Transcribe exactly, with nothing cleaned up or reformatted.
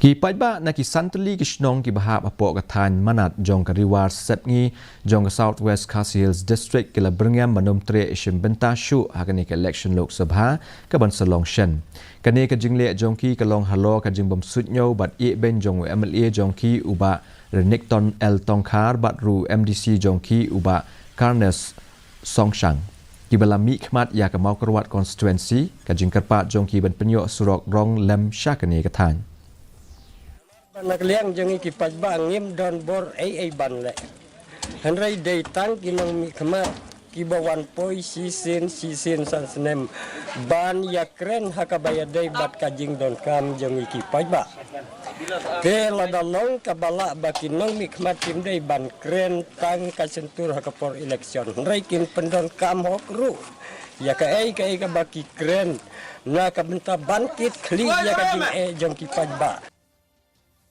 Ki paidbah na ki san tylli ki shnong kiba hap hapoh ka thaiñ Manad jong ka Ri War Sepngi jong ka South West Khasi Hills District ki la byrngem ban ym treh shim bynta shuh ha kane ka election Lok Sabha kaban sa long shen. Kane ka jingleh jong ki ka long halor ka jingbym suidñiew bad iehbeiñ jong u M L A jong ki u Bah Renikton L Tongkhar bad ruh u M D C jong ki u Bah Carnes Songshang, kiba la mihkhmat ïa ka Mawkyrwat Constituency, ka jingkyrpad jong ki ban pynïoh surok rong lem sha kane ka thaiñ. Ba na ka liang jong ngi ki paidbah ngim don bor ei ei ban leh. Hynrei dei tang ki nongmihkhmat kiba wan poi shisien shisien san snem ban ïakren ha kaba ïadei bad ka jingdonkam jong ngi ki paidbah. Te lada long kaba lah ba ki nongmihkhmat kim dei ban kren tang ka shyntur ha ka por election, hynrei kin pyndonkam hok ruh ïa kaei kaei kaba ki kren na ka bynta ban kit khlieh ïa ka jingeh jong ki paidbah.